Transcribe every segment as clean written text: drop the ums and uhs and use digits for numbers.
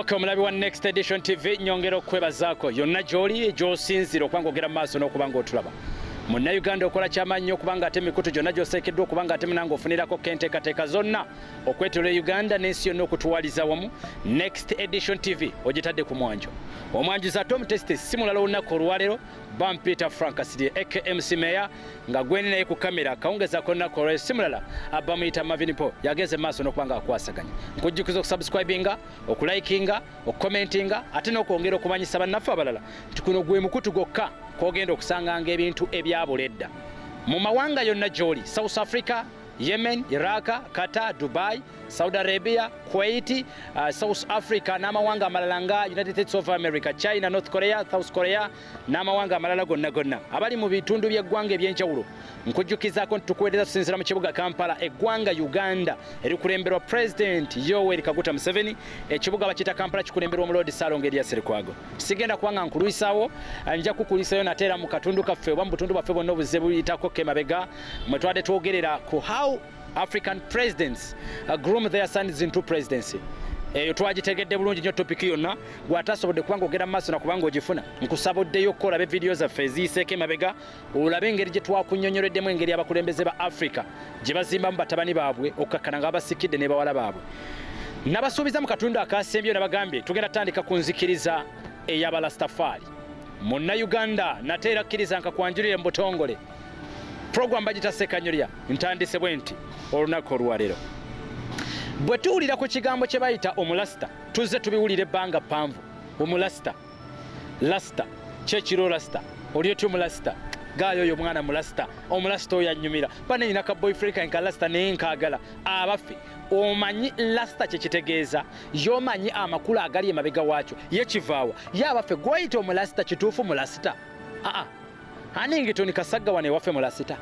Okay, omulabi wa Next Edition TV, nyongera okwebazaako yonna gy'oli gy'osinziira okuba ng'ogera mu maaso n'okuba ng'otulaba. Munnayuganda, okola kyamaanyi nnyo okubanga ate emikutu gyonna gy'oseekeddwa okubanga ate munange ofunirako kenteekateeka zonna okwetoloola Uganda n'ensi yonna okutuwaliza wamu. Next Edition TV ogitadde ku mwanjo. Omwanjuzi ate omutesite si mulala, olunaku olwaleero Bampita Frank Asirye akmc Meya, nga gweni naye ku kamera akawungezaako olunaku olwaleero si mulala, abamuyita Mavin Po, yageze maaso n'okuba nga akwasaganya. Nkujjukiza okusubscribinga, okulikinga, okucommentinga, ate n'okwongera okumanyisa bannaffe abalala nti kuno gwe mukutu gwokka kwogenda okusanganga ebintu ebyabula edda mu mawanga yonna gy'oli: South Africa, Yemen, Iraq, Qatar, Dubai, Saudi Arabia, Kuwait, South Africa n'amawanga amalala nga United States of America, China, North Korea, South Korea n'amawanga amalala gonna gonna. Abali mu bitundu by'eggwanga ebyenjawulo, nkujjukizaako nti tukuweereza tusinziira mu kibuga Kampala, eggwanga Uganda erikulemberwa President Yoweri Kaguta Museveni. Ekibuga bakiyita Kampala, kikulemberwa omuloodi Saalongo Erias Lukwago. Sigenda kuba nga nkulwisawo, nja kukulisayo nate era mu katundu kaffe oba mu butundu bwaffe bwonna obuzze buyitako kemabega mwe twadde twogerera ku how African presidents groom their sons into presidency. Eyo twagitegedde bulungi nnyo topic yonna. Gwatasobodde kubanga ogenda mu maaso nakubanga ogifuna, nkusaba oddeyo okukolabe vidiyo zaffe eziyiseeko emabega, olabe engeri gye twakunnyonnyoleddemu engeri abakulembeze ba Africa gye bazimbamu batabani baabwe okukakkana nga babasikidde ne bawala baabwe. Nabasuubiza mu katundu akasembyeyo, nabagambye tugenda tutandika ku nzikiriza ey'Abalastafaali. Munnayuganda, nate era kkiriza nkakwanjulire mu butongole program bagita Sekanyolya. Ntandise bwe nti olunaku olwaleero bwe tuwulira ku kigambo kye bayita omulasita, tuzze tubiwulira ebbanga ppanvu. Omulasita, lasita kyekiro, lasita oli otya omulasita gaayo, oyo omwana mulasita, omulasita oyo annyumira bane, nina ka boyfriend kange ka lasita naye nkaagala. Abaffe, omanyi lasita kyekitegeeza? Yomanyi amakulu agali emabega waakyo? Ye kivaawa? Ye abaffe, gwayita omulasita kituufu mulasita? Aa, Hanington Kasagga wano ewaffe mulasita?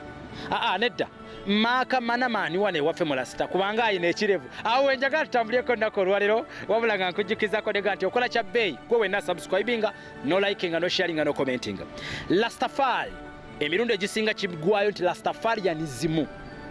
Aa, nedda. Maaka Manamaani wano ewaffe mulasita? Kubanga ayina ekirevu. Awo wenjagala tutambuleko ennaku olwaleero, wabula nga nkujjukizako nega nti okola kya bbeeyi gwe wenna subscribinga, no likinga, no sharinga, no commentinga. Lastafari emirundi egisinga kiggwayo nti Rastafarianism.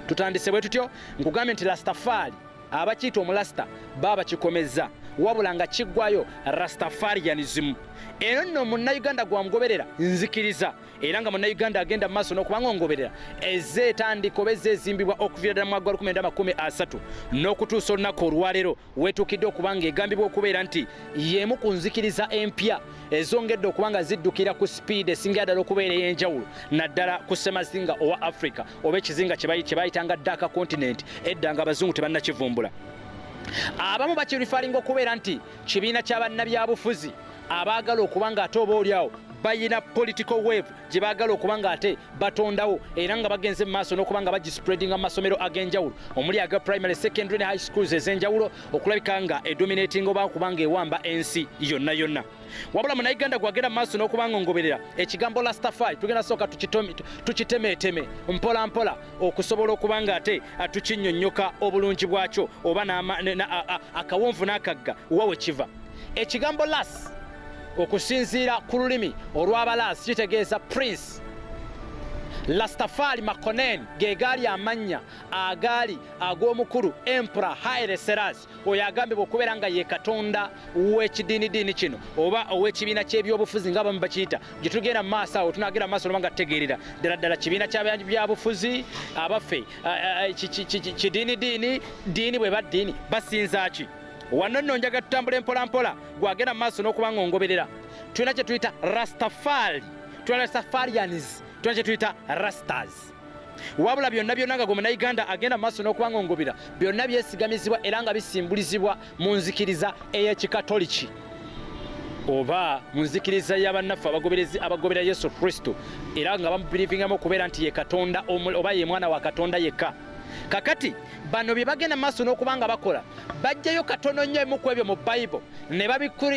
Tutandise bwe tutyo, nkugambye nti Rastafari, abakiyita omulasita baba kikomeza, wabula nga kiggwayo Rastafarianism. Eno nno Munnayuganda gwamugoberera nzikiriza, era nga Munnayuganda agenda mu maaso n'okubanga ongoberera, ezze etandika oba ezze ezimbibwa okuviira ddala mu mwaka gwa 1930 n'okutuusa olunaku olwaleero weetuukidde okuba nga egambibwa okubeera nti y'emu ku nzikiriza empya ezongedde okuba nga ziddukira ku sipiidi esingira ddala okubeera ey'enjawulo, naddala ku ssemazinga owa Africa oba ekizinga kye bayitanga Dark Continent edda nga abazungu tebannakivumbula. Abamu bakirifalinga okubeera nti kibiina kya bannabyabufuzi abaagala okuba nga ate oba oliawo bayina political wave gye baagala okuba nga ate batondawo, era nga bagenze mu maaso n'okuba nga bagispreadinga mu masomero ag'enjawulo omuli aga primary, secondary ne high schools ez'enjawulo, okulabika nga edominating oba okuba nga ewamba ensi yonna yonna. Wabula Munnayuganda gwagenda mu maaso n'okuba nga ngoberera ekigambo Rastafari, tugenda sooka tukitemeeteme mpola mpola okusobola okuba nga ate tukinnyonnyoka obulungi bwakyo oba akawonvu n'akagga wa we kiva. Ekigambo las, okusinziira ku lulimi olw'abalaasi, kitegeeza prince. Lastafari Makonnen ge gaali amannya agaali ag'omukulu Emperor Haile Selassie, oyo agambibwa okubeera nga ye katonda w'ekidiinidiini kino oba ow'ekibiina ky'ebyobufuzi nga abamu bakiyita. Gye tugenda mu maaso awo tunagenda mu maaso noba nga tutegeerera ddala ddala kibiina kyabyabufuzi, abaffe kidiinidiini, diini bwe ba ddiini basinza ki? Wano nno njagala tutambule mpola mpola. Gwagenda mu maaso n'okuba nga ongoberera, tulina kye tuyita Rastafari, tulina Rastafarians, tulina kye tuyita Rastas. Wabula byonna byonna nga gwe Munnayuganda agenda mu maaso n'okuba nga ongobera, byonna byesigamizibwa era nga bisimbulizibwa mu nzikiriza ey'Ekikatoliki oba mu nzikiriza y'abannaffe abagoberezi abagobera Yesu Kristo, era nga bamubirivingamu okubeera nti ye Katonda oba ye mwana wa Katonda yekka. Kakati bano bye bagenda mu maaso n'okuba nga bakola, bajjayo katono nnyo emu ku ebyo mu Bayibuli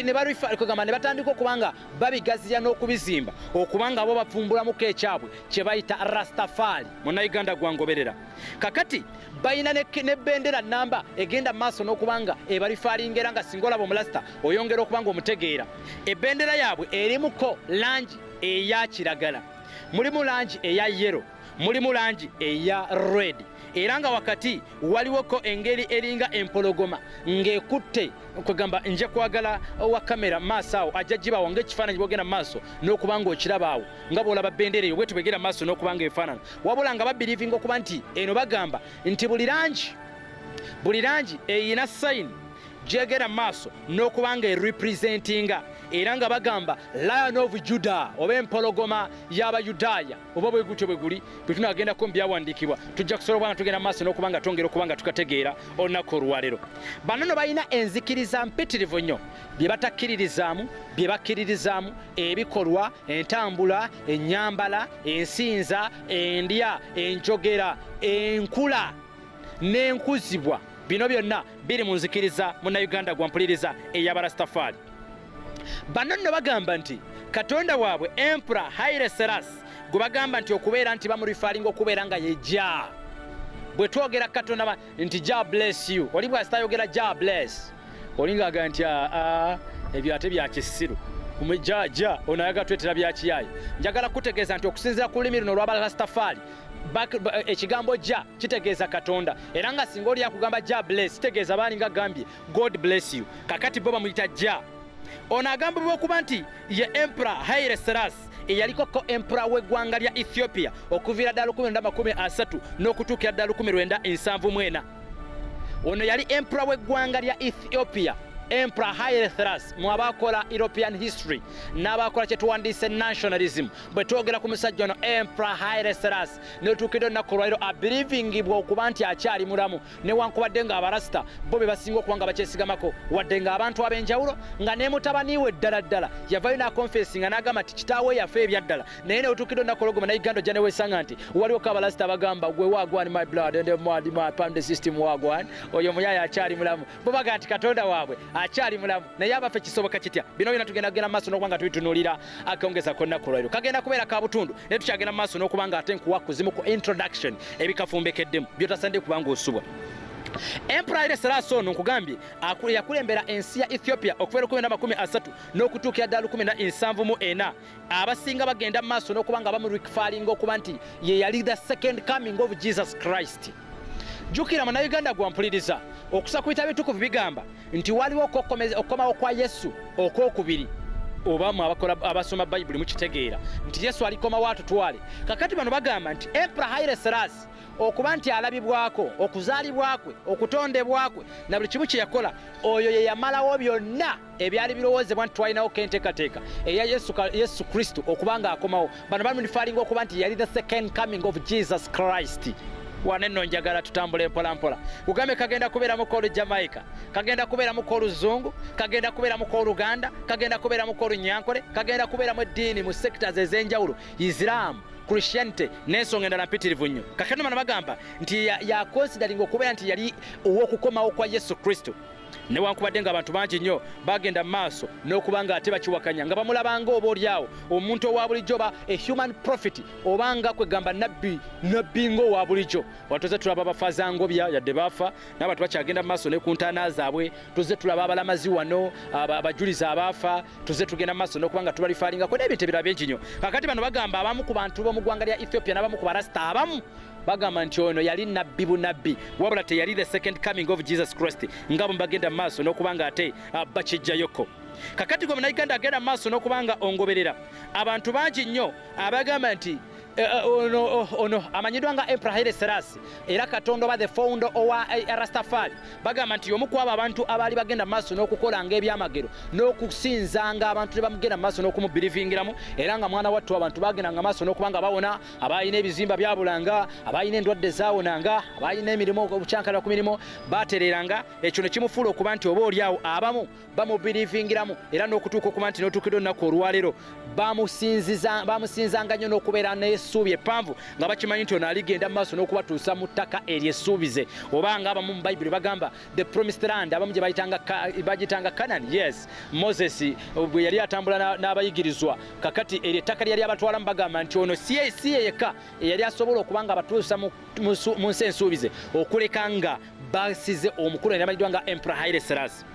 ne ne batandika okuba nga babigaziya n'okubizimba okuba nga bo bavumbulamuko ekyabwe kye bayita Rastafari. Munnayuganda gwangoberera, kakati balina ne bendera namba egenda mu maaso n'okuba nga ebareferinga, era nga singa olaba omulasita oyongera okuba nga omutegeera. Ebendera yaabwe erimuko langi eya kiragala, mulimu langi eya yellow, mulimu langi eya red. Era nga wakati waliwoko engeri eringa empologoma ng'ekutte, kwegamba nja kwagala wa kamera maaso awo ajja gibawo ng'ekifaananyi bwogenda maaso n'okuba ng'okiraba awo nga bw'olaba bendera eyo bwetu bwegenda maaso n'okuba ng'efaanana. Wabula nga babirivinga okuba nti eno bagamba nti buli langi eyina sign gyegenda maaso n'okuba nga erepresentinga. Era nga bagamba Lion of Judah oba empologoma y'Abayudaaya oba bwe gutyo bwe guli, bwe tunagendako mu byawandiikibwa tujja kusobola okuba nga tugenda maaso n'okuba nga twongera okuba nga tukategeera olunaku olwaleero. Bano nno balina enzikiriza mpitirivu nnyo, bye batakkiririzaamu, bye bakkiririzaamu, ebikolwa, entambula, ennyambala, ensinza, endya, enjogera, enkula n'enkuzibwa. Bino byonna biri mu nzikiriza Munnayuganda gwampuliriza ey'Abarastafari. Bano nno bagamba nti Katonda waabwe Emperor Haile Selassie gwe bagamba nti okubeera nti bamurifalinga okubeera nga ye Jah. Bwe twogera Katonda nti Jah bless you, oli bw'asitayogera Jah bless, oli ng'agamba nti ebyo ate bya kisiru. Jah ono ayagala twetera bya kiyayi. Njagala kutegeeza nti okusinziira ku lulimi luno olw'Abarastafari, ekigambo Jah kitegeeza Katonda. Era nga singa oli akugamba Jah bless kitegeeza baalinga agambye God bless you. Kakati bo bamuyita Jah. Ono agambibwa okuba nti ye Emperor Haile Selassie eyaliko ko emperor w'eggwanga lya Ethiopia okuviira ddala 1930 n'okutuukira ddala 1974. Ono yali emperor w'eggwanga lya Ethiopia, Emperor Haile Selassie, mu abakola European history n'abakola kye tuwandiise nationalism. Bwe twogera ku musajja ono Emperor Haile Selassie n'otuukidde olunaku olwaleero abelievingibwa okuba nti akyali mulamu, newankubadde ng'Abarasita bo be basinga okuba nga bakyesigamako, wadde ng'abantu ab'enjawulo nga ne mutabani we ddala ddala yavayo n'akonfesinga n'agamba nti kitaawe yafa ebyaddala. Naye n'otuukidde olunaku olw'ogoma Uganda ojja ne weesanga nti waliwo ko Abarasita abagamba gwe wagwan my blood and my pound system wagwan, oyo muyaaya akyali mulamu. Bo bagamba nti Katonda waabwe akyali mulamu, naye abaffe kisoboka kitya? Bino byonna tugenda kugenda maaso n'okuba nga tubitunuulira akawungeza k'olunaku olwaleero. Kagenda kubeera ka butundu, naye tukyagenda maaso n'okuba nga ate nkuwa kuzimu ku introduction ebikafumbekeddemu by'otasaanidde kuba ng'osubwa. Emperor Haile Selassie ono nkugambye yakulembera ensi ya Ethiopia okuva 1930 n'okutuukira ddala 1974. Abasinga bagenda maaso n'okuba nga bamurifalinga okuba nti ye yali the second coming of Jesus Christ. Jjukira Munnayuganda gwampuliriza, okusa ku bitabo ebitukuvu bigamba nti waliwo okukomawo kwa Yesu okwokubiri, oba mmwe abasoma Bayibuli mukitegeera nti Yesu alikomawo atutwale. Kakati bano bagamba nti Emperor Haile Selassie okuba nti alabibwako, okuzaalibwa kwe, okutondebwa kwe na buli kimu kye yakola, oyo ye yamalawo byonna ebyali birowoozebwa nti twalinawo kenteekateeka eya Yesu Kristo okuba ng'akomawo. Bano bamurifalinga okuba nti yali the second coming of Jesus Christ. Wano nno njagala tutambule mpola mpola. Kugambe kagenda kubeeramuko Olujamaica, kagenda kubeeramuko Oluzungu, kagenda kubeeramuko Oluganda, kagenda kubeeramuko Olunyankole, kagenda kubeeramu eddiini mu sectors ez'enjawulo, Islam, Christianity n'ensonga endala mpitirivu nnyo. Kakati bano bagamba nti yakonsideringa okubeera nti yali ow'okukomawo kwa Yesu Kristo. Newankubadde ng'abantu bangi nnyo bagenda mu maaso n'okuba nga ate bakiwakanya nga bamulabanga oba oliawo omuntu owa bulijjo oba a human prophet, oba nga kwegamba nabbi ng'owa bulijjo. Watuze tulaba abafazangobya yadde baafa, n'abantu bakyagenda mu maaso ne ku ntaana zaabwe. Tuze tulaba abalamazi wano, abajulizi abaafa, tuze tugenda mu maaso n'okuba nga tubalifaalingako n'ebintu ebirala bingi nnyo. Kakati bano bagamba abamu ku bantu b'omu ggwanga lya Ethiopia n'abamu ku Barasita abamu bagamba nti ono yali nabbi bunabbi, wabula teyali the second coming of Jesus Christ nga bwe bagenda mu maaso n'okuba nga ate bakijjayoko. Kakati gwe Munnayuganda agenda mu maaso n'okuba nga ongoberera, abantu bangi nnyo abagamba nti ono amanyiddwa nga Emperor Haile Selassie era Katonda oba the founder owa Rastafari, bagamba nti y'omu ku abo abantu abaali bagenda mu maaso n'okukolanga ebyamagero n'okusinzanga abantu ne bamugenda mu maaso n'okumubirivingiramu. Era nga mwana wattu abantu bagendanga maaso n'okuba nga bawona, abalina ebizimba byabulanga, abalina endwadde zaawonanga, abalina emirimu obukyankalira ku mirimu batereranga. Ekyo ne kimufuula okuba nti oba oli awo abamu bamubirivingiramu, era n'okutuuka okuba nti n'otuukidde olunaku olwaleero bamusinzanga nnyo n'okubeera n'essuubi eppanvu nga bakimanyi nti ono aligenda mu maaso n'okubatuusa mu ttaka ery'essuubize, oba nga abamu mu Bayibuli bagamba the promised land, abamu gye bagiyitanga Canaan. Yes, Moses bwe yali atambula n'abayigirizwa, kakati eryo ettaka lyali abatwalamu bagamba nti ono si ye yekka eyali asobola okuba nga abatuusa mu nsi ensuubize, okuleka nga basize omukulu eyali amanyiddwa nga Emperor Haile Selassie.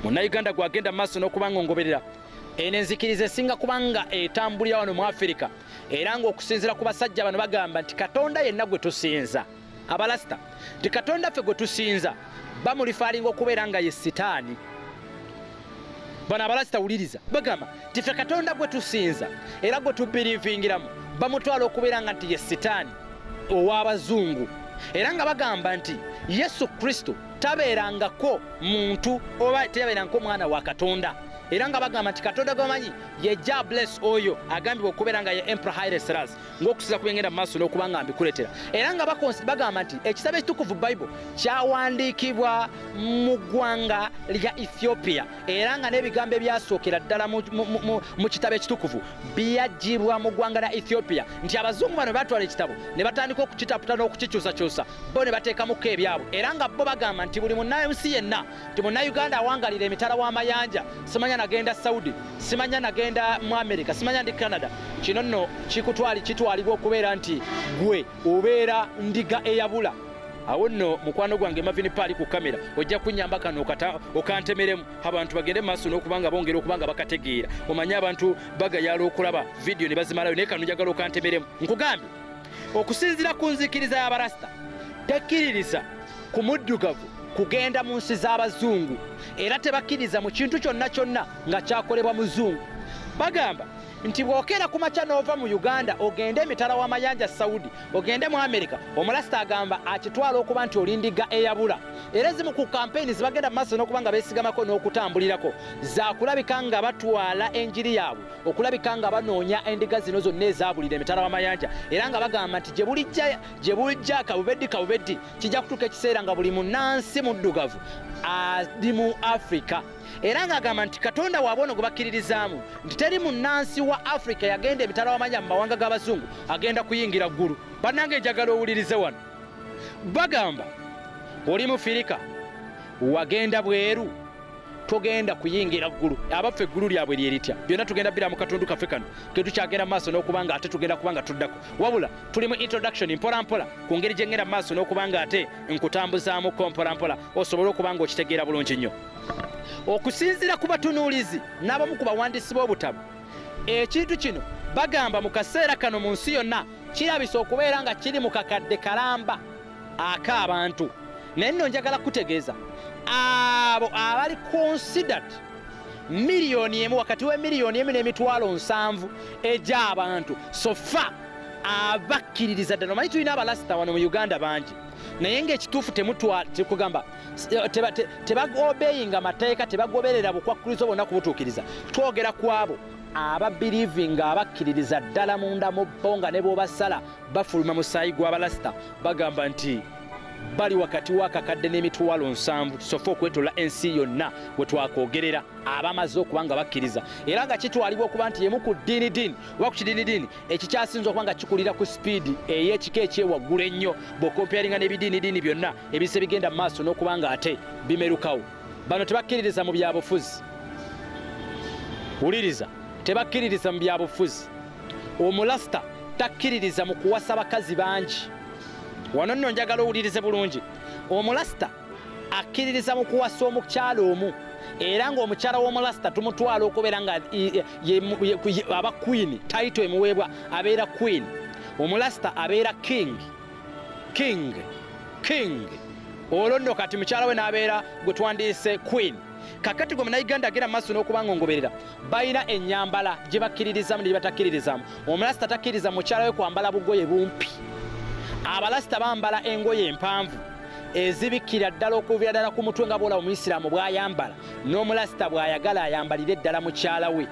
Munnayuganda gwagenda mu maaso n'okuba nga ongoberera, eno enzikiriza esinga kubanga etambulira wano mu Afirika, era ng'okusinziira ku basajja bano bagamba nti Katonda yenna gwe tusinza Abalasita nti Katonda ffe gwe tusinza bamulifaalinga okubeera nga ye Sitaani. Bano abalasita, wuliriza, bagamba nti ffe Katonda gwe tusinza era gwe tubirivingiramu bamutwala okubeera nga nti ye Sitaani ow'abazungu, era nga bagamba nti Yesu Kristo tabeerangako muntu oba teyabeerangako mwana wa Katonda, era nga bagamba nti Katonda gwebamanyi ye Jah Bless oyo agambibwa okubeera nga ye Emperor Haile Selassie, ng'okusiza ku byengenda mu maaso n'okuba nga mbikuleetera. Era nga bagamba nti ekitabo ekitukuvu Bible kyawandiikibwa mu ggwanga lya Ethiopia, era nga n'ebigambo ebyasookera ddala mu kitabo ekitukuvu byaggyibwa mu ggwanga lya Ethiopia, nti abazungu bano batwala ekitabo ne batandika okukitaputa n'okukikyusakyusa, bo ne bateekamuko ebyabwe. Era nga bo bagamba nti buli munnansi yenna, nti munnayuganda awangalira emitala w'amayanja, simanya nagenda Saudi, simanya nagenda mu America, simanya ndi Canada, kino nno kitwalibwa okubeera nti gwe obeera ndiga eyabula. Awo nno mukwano gwange Mavini Paali ku kamera ojja kunnyamba kano okantemeremu abantu bagende maaso n'okuba nga bongera okuba nga bakategeera. Omanye abantu bagayala okulaba vidiyo ne bazimalayo, naye kano njagala okantemeremu. Nkugambye okusinziira ku nzikiriza y'abarasita tekkiririza ku muddugavu kugenda mu nsi z'abazungu, era tebakkiriza mu kintu kyonna kyonna nga kyakolebwa muzungu. Bagamba nti bw'okeera ku makya n'ova mu Uganda ogende emitala w'amayanja Saudi, ogende mu America, omulasita agamba akitwala okuba nti oli ndiga eyabula. Era ezimu ku kampeyini zibagenda mu maaso n'okuba nga beesigamako n'okutambulirako zaakulabika nga batwala enjiri yaabwe okulabika nga banoonya endiga zino zonna ezaabulira emitala w'amayanja, era nga bagamba nti gye bulijja kabubeddi kabubeddi kijja kutuuka ekiseera nga buli munnansi muddugavu ali mu Afrika. Era ng'agamba nti Katonda waabwe ono gwe bakkiririzaamu nti teri munnansi wa Afrika yagenda emitala w'amanya mu mawanga g'abazungu agenda kuyingira ggulu. Bannange njagala owulirize wano. Bagamba oli mufirika wagenda bweru togenda kuyingira ggulu. Abaffe eggulu lyabwe lye litya? Byonna tugenda bbira mu katundu kaffe kano ke tukyagenda maaso n'okuba nga ate tugenda kuba nga tuddako, wabula tuli mu introduction mpola mpola ku ngeri gye ngenda maaso n'okuba nga ate nkutambuzaamuko mpola mpola osobole okuba nga okitegeera bulungi nnyo. Okusinziira ku batunuulizi n'abamu ku bawandiisi b'obutabo, ekintu kino bagamba mu kaseera kano mu nsi yonna kirabisa okubeera nga kiri mu kakadde kalamba ak'abantu. Naye nno njagala kutegeeza abo abali considered 1,000,000, wakati wa 1,000,000 n'emitwalo 70 egy'abantu sofa abakkiririza ddala. Omanyi tulina abalasita wano mu Uganda bangi, naye ng'ekituufu tekugamba tebagobeyinga mateeka, tebagoberera bukwakkulizo bwonna kubutuukiriza. Twogera ku abo ababirivinga abakkiririza ddala munda mu bo nga ne bw'obasala bafuluma musaayi gw'abalasita, bagamba nti bali wakati w'akakadde n'emitwalo 70 sofa okwetola ensi yonna we twakwogerera abamaze okuba nga bakkiriza, era nga kitwalibwa okuba nti yemu ku ddiini diini oba ku kidiini diini ekikyasinza okuba nga kikulira ku sipiidi ey'ekika ekyewaggulu ennyo bw'okomparinga n'ebidiini diini byonna ebise bigenda mu maaso n'okuba nga ate bimerukawo. Bano tebakkiririza mu byabufuzi. Wuliriza, tebakkiririza mu byabufuzi. Omulasita takkiririza mu kuwasa bakazi bangi. Wano nno njagala owulirize bulungi. Omulasita akkiririza mu kuwasa omukyala omu, era ng'omukyala w'omulasita tumutwala okubeera nga aba queen, title emuweebwa abeera queen. Omulasita abeera king, king, king. Olwo nno kati mukyala we n'abeera gwe twandiise queen. Kakati gwe munnayuganda agenda mu maaso n'okuba nga ngoberera, balina ennyambala gye bakkiririzaamu ne gye batakkiririzaamu. Omulasita takkiriza mukyala we kwambala bugoye bumpi. Abalasita bambala engoye empanvu ezibikkira ddala okuviira ddala ku mutwe nga bw'olaba omuyisiraamu bw'ayambala, n'omulasita bw'ayagala ayambalire ddala mukyala we.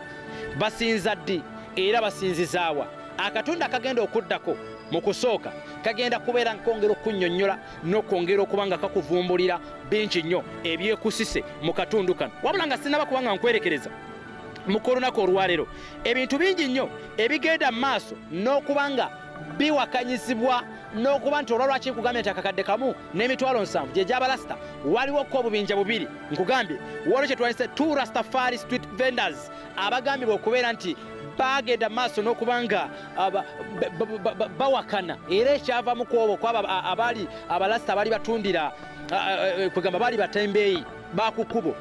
Basinza ddi era basinzizaawa? Akatundu akagenda okuddako mu kusooka kagenda kubeera nkongera okunnyonnyola n'okwongera okuba nga kakuvumbulira bingi nnyo ebyekusise mu katundu kano. Wabula nga sinnaba kuba nga nkwerekereza mu kolunaku olwaleero, ebintu bingi nnyo ebigenda mu maaso n'okuba nga biwakanyizibwa n'okuba nti olwa lwaki nkugambye nti akakadde kamu n'emitwalo 70 gye gy'abalasita, waliwo ko obubinja bubiri. Nkugambye waliwo kye twandise two Rastafari street vendors abagambibwa okubeera nti bagenda maaso n'okuba nga bawakana, era ekyavamu ku obwo kwabo abaali abalasita abaali batundira, kugamba baali batembeeyi baku kkubo,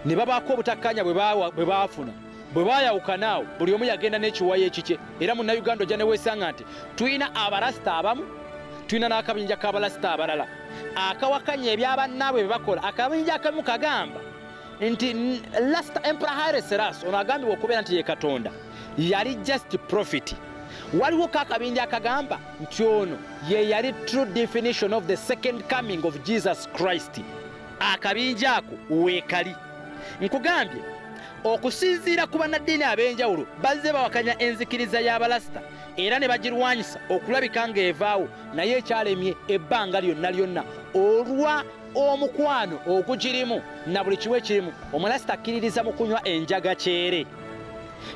ne babaako obutakkaanya bwe baafuna. Bwe baayawukana awo buli omu yagenda n'ekiwayo ekikye. Era munnayuganda ojja ne weesanga nti tulina abalasita abamu, Tulina n'akabinja k'abalasita abalala akawakanya ebyabannaabwe bye bakola. Akabinja akamu kagamba nti Rasta Emperor Haile Selassie ono agambibwa okubeera nti ye Katonda yali just prophet. Waliwo kakabinja akagamba nti ono ye yali true definition of the second coming of Jesus Christ. Akabinja ako weekali. Nkugambye okusinziira ku bannaddiini ab'enjawulo bazze bawakanya enzikiriza y'abalasita era ne bagirwanyisa okulabika ng'evaawo, naye ekyalemye ebbanga lyonna lyonna olwa omukwano ogugirimu na buli kimu ekirimu. Omulasita akkiririza mu kunywa enjaga kyere,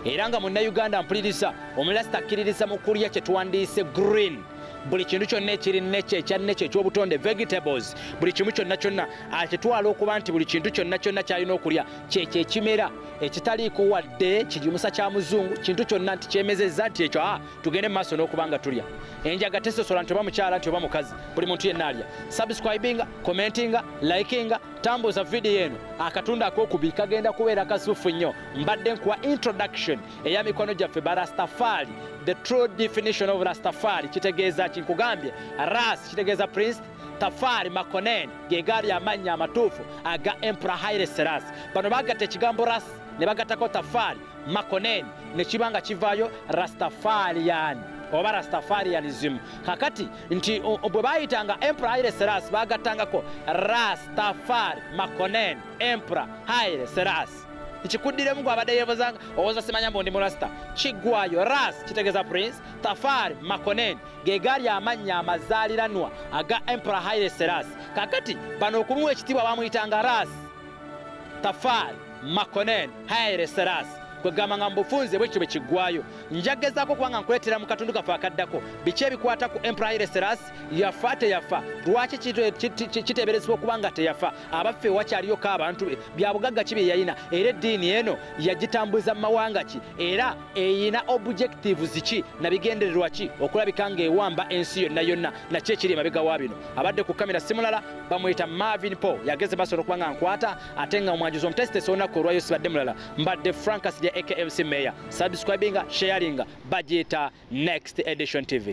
era nga munnayuganda mpuliriza, omulasita akkiririza mu kulya kye twandiise green, buli kintu kyonna ekiri nekyo ekya nekyo ekyobutonde, vegetables, buli kimu kyonna kyonna akitwala okuba nti buli kintu kyonna kyonna kyalina okulya kyekyo ekimera ekitaliiko wadde kigimusa kya muzungu, kintu kyonna nti kyemezezza nti ekyo tugende mu maaso n'okuba nga tulya. Enjaga tesosola nti oba mukyala nti oba mukazi, buli muntu yenna alya. Subscribinga, commentinga, likinga, tambuza vidiyo eno. Akatundu akokubiri kagenda kubeera kasufu nnyo. Mbadde nkuwa introduction eya mikono gyaffe Barastafari. The true definition of Rastafari kitegeeza ki? Nkugambye Ras kitegeeza prince, Tafari Makonnen ge gaali amannya amatuufu aga Emperor Haile Selassie. Bano bagatta ekigambo Ras ne bagattako Tafari Makonnen ne kiba nga kivaayo Rastafarian oba Rastafarianism. Kakati nti bwe bayitanga Emperor Haile Selassie bagattangako Rastafari Makonnen Emperor Haile Selassie. Nkikuddiremu gwabadde yeebuzanga owoza simanya mbu ndi murasta. Kiggwayo Ras kitegeeza prince, Tafari Makonnen ge gaali amannya amazaaliranwa aga Emperor Haile Selassie. Kakati bano okumuwa ekitiibwa bamuyitanga Ras Tafari Makonnen Haile Selassie. Kwegamba nga mbufunze bwekyo bwe kiggwayo. Njagezaako kubanga nkuleetera mu katundu kaffe akaddako biki ebikwata ku Emperor Haile Selassie, yafa teyafa, lwaki kiteeberezebwa okuba nga teyafa, abaffe wakyaliyoko abantu be, bya bugagga ki bye yalina, era eddiini eno yagitambuza mu mawanga ki, era eyina objectives ki na bigendererwa ki okulabika ng'ewamba ensi yonna yonna, nakyo ekiri emabega wa bino. Abadde ku kamera si mulala, bamuyita Marvin Paul, yageze basobola okuba nga nkwata ate nga omwanjuzi omutesitesi olunaku olwayo sibadde mulala, mbadde Frank Kasirye aka MC Mayor. Subscribinga, sharinga, bagiyita Next Edition TV.